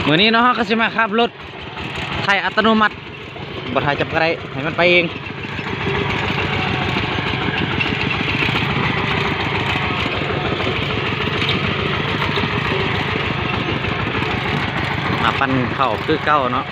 ມື້ນີ້ເນາະ ເຮົາກໍຊິມາຂັບລົດໄຖອັດຕະໂນມັດ ບໍ່ຖ່າຍຈັບກໍໄດ້ ໃຫ້ມັນໄປເອງ. ມາປັ່ນເຂົ້າຄືເກົ່າເນາະ.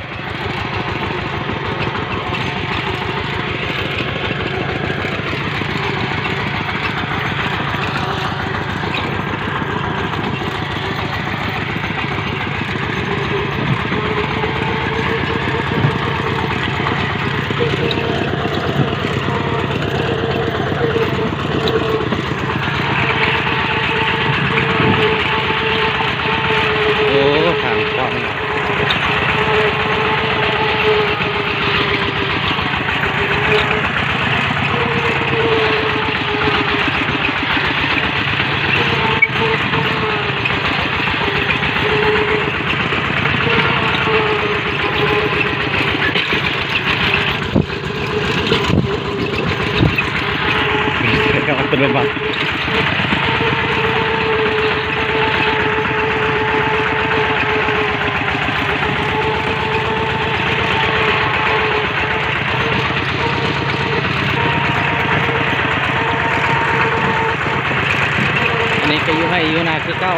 ໂອ້ ທາງຂວາງ. ອັດຕະໂນມັດ. ອັນນີ້ກໍຢູ່ໄຮ່ຢູ່ນາຄືເກົ່າ.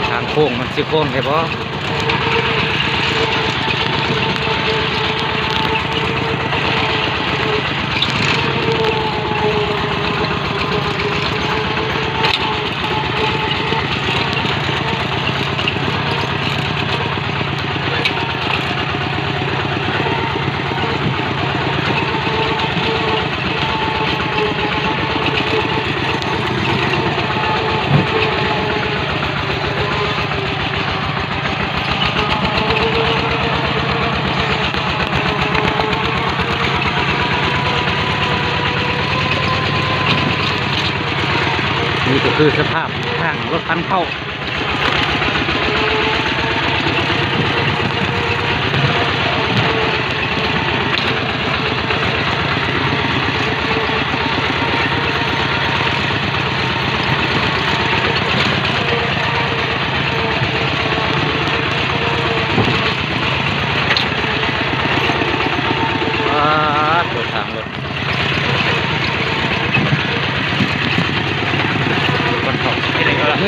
ທາງໂຄ້ງມັນຊິໂຄ້ງແທ້ບໍ່? ນີ້ກໍຄືສະພາບທາງລົດຕັນເຂົ້າ. ປາດໂທ ທາງລົດ ຄົນຂັບ ເປັນຫຍັງລະ? ເ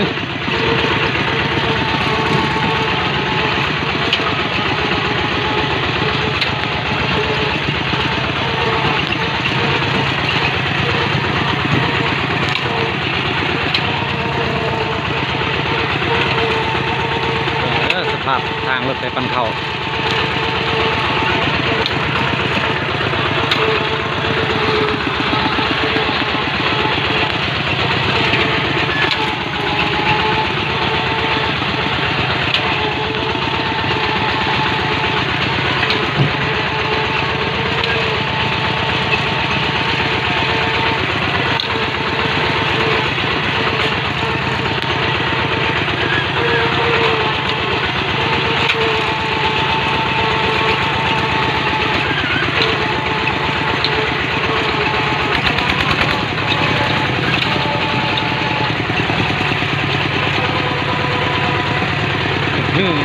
ອີ ສະພາບທາງລົດໄຟປັ່ນເຂົ້າ. ໂ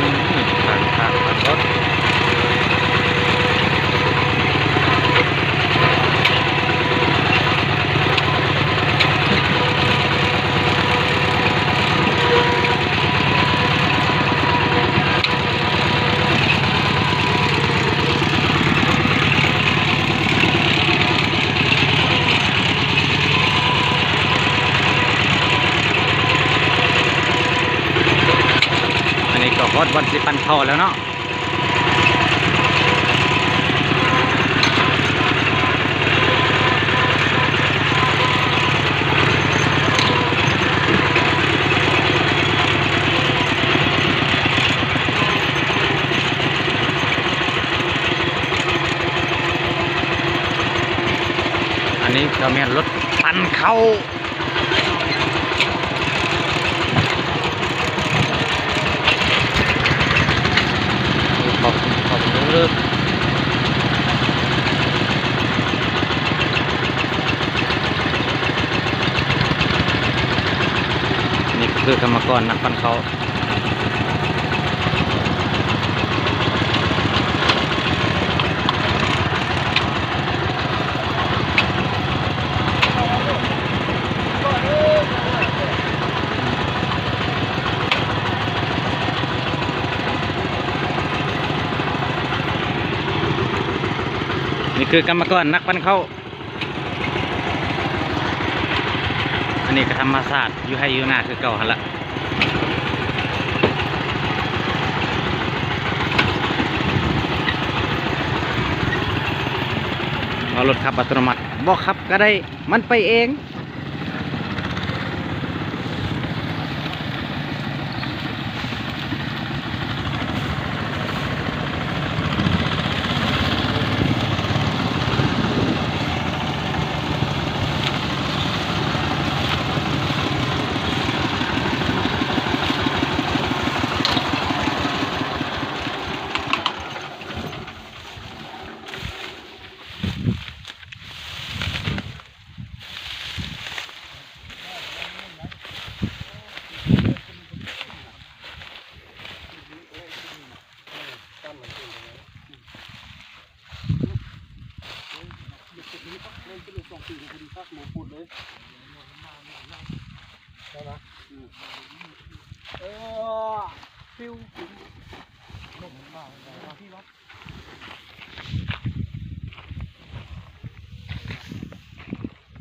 ຂ້າງໆ ຂັບລົດ. ອັນນີ້ກໍຮອດບ່ອນຊິປັ້ນເຂົ້າແລ້ວເນາະ. ອັນນີ້ກໍແມ່ນລົດປັ້ນເຂົ້າ. ເຂົ້າ ເຂົ້າເລີກ. ນີ້ຄືກຳມະກອນນັກປັ້ນເຂົ້າ. ນີ້ຄືກຳມະກອນນັກປັ້ນເຂົ້າ. ອັນນີ້ກໍທຳມະຊາດ ຢູ່ໄຮ່ຢູ່ນາຄືເກົ່າຫັ້ນລະ. ເອົາລົດຂັບອັດຕະໂນມັດ ບໍ່ຂັບກໍໄດ້ ມັນໄປເອງ.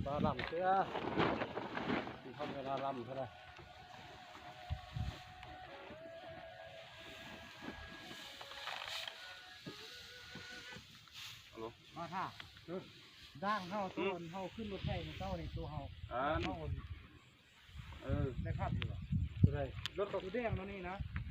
ປາລຳເທື່ອ ຊິທຳເວລາລຳເທົ່າໃດ. ມາຖ້າ ເອີ ດ່າງເຮົາ ໂຕ ອືມ ເຮົາຂຶ້ນລົດໄຖມື້ເຊົ້ານີ້ ໂຕເຮົາ ອັນ ເຮົາ ເອີ ໄດ້ຂັບຢູ່ບໍ່? ໂຕໃດ? ລົດ ໂຕແດງໂຕນີ້ນະ.